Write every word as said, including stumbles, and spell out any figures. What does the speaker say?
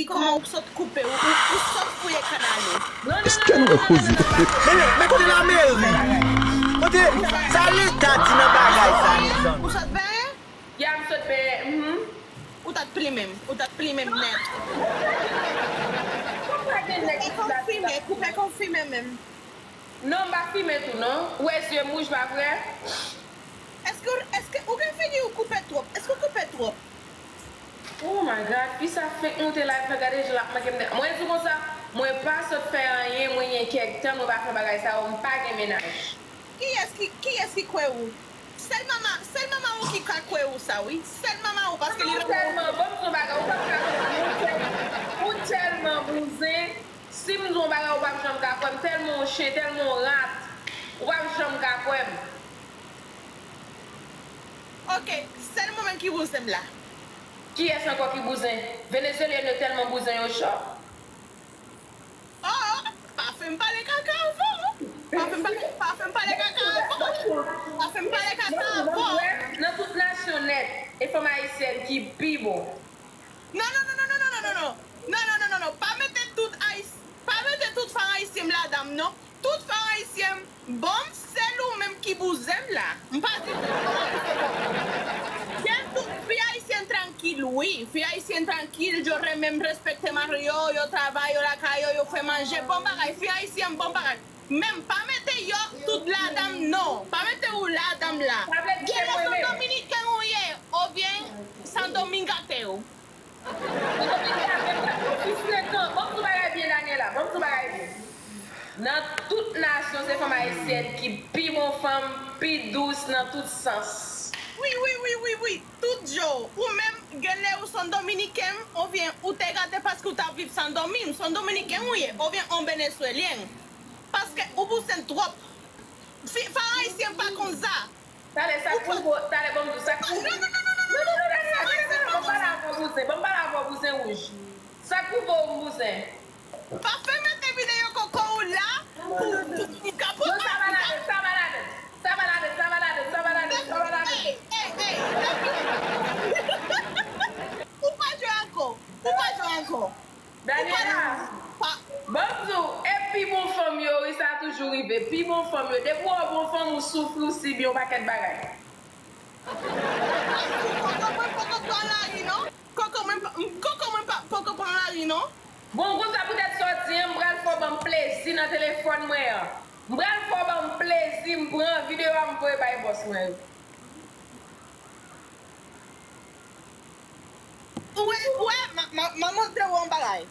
Kòman ou sot koupe, ou, ou, ou sot fouye kanal ou? Èske nou wè koze? Men, men kote lameri? Kote sa leta di nan bagay sa, mezanmi? Ou sot benyen? Ya m sot benyen. Mhm. Ou ta t plimen m. Ou ta t plimen m nèt. Konprann gen nèg Koupe ki la. Konfime, koupe konfime menm. Non, m pa fimen tou non. Ou wè zye m wouj pa vre? Èske, èske ou gen figi ou koupe twòp? Èske ou koupe twòp? Oh my God, fi sa fenk moute live la, gade jan l ap manke m de. Mwen di w konsa, mwen pa sot fè anyen, mwen gen kèk tan, mwen pa fè bagay sa yo, m pa gen mennaj. Kiyès ki, kiyès ki kwè ou? Sèl mama, sèl mama ou ki ka kwè ou sa wi. Sèl mama ou paske li Ou tèlman, ban m di w bagay, ou p ap ka kwè m, ou tèl-, ou tèlman bouzen, si m di w bagay, ou p ap janm ka kwè m, tèlman w chen, tèlman w rat, ou p ap janm ka kwè m. Ok, sèl mwen menm ki bouzen m la. Kiyès ankò ki bouzen? Venezyelyen yo tèlman bouzen yo cho. Oh, pa fè m pale kaka avan. Pa fè m pale, pa fè m pale kaka avan. Pa fè m pale kaka avan. Nan tout nasyon nèt, e fanm ayisyèn ki pi bon. Non, non, non, non, non, non, non, non, non. Non, non, non, non, non. Pa mete tout Ayis-, pa mete tout fanm ayisyen m ladan m, non. Tout fanm ayisyen m bon, sèl ou menm ki bouzen m la. M pa di tout fanm ayisyen bon. Gen tout fi ayisyen trankil, wi. Fi ayisyen trankil, yo renmen m, respekte mari yo, yo travay, yo lakay yo, yo fè manje, bon bagay. Fi ayisyen m, bon bagay. Men m pa mete yo tout ladan m, non. Pa mete ou ladan m la. Gen lè fanm dominiken ou ye, oubyen Sandominga te ou. Ban m di w bagay byen, Daniela. Ban m di w bagay byen. Nan tout nasyon, se fanm ayisyèn ki pi bon fanm, pi dous nan tout sans. Wi, wi, wi, wi, wi. Tout jou. Ou menm, gen lè ou se yon dominiken, oubyen ou te gate paske ou t ap viv Sandomingo, se yon dominiken ou ye, oubyen yon venezuelyen. Paske ou bouzen twòp. Fi, fanm ayisyen pa konn sa. Talè, sa k rive w, talè, ban m di w, sa k rive w. Non, non, non, non, non, non, non, non, non, non, non, ban m pale avè w, bouzen, ban m pale avè w, bouzen wouj. Sa k rive w, bouzen. Pa fè mete videyo koko ou la pou, pou, pou, pou, Non, sa va ladan, sa va ladan. Sa va ladan, sa va ladan, sa va ladan, sa va ladan. Ey, ey, ey. Ou pa jwe ankò. Ou pa jwe ankò. Daniela, ban m di w, e pi bon fanm yo, wi, sa toujou rive. Pi bon fanm yo. Depi w wè bon fanm, ou soufri, ou sibi yon pakèt bagay. Koko mwen poko pran lari, non. Koko mwen pa, koko mwen pa, poko pran lari, non. Bon, konsa poutèt sa w di an, m pral fè w ban m plezi nan telefòn mwen an. M pral fè w ban m plezi, m pran videyo a, m voye bay bòs mwen yo. Ou wè, ou wè, ma, ma, m a montre w yon bagay.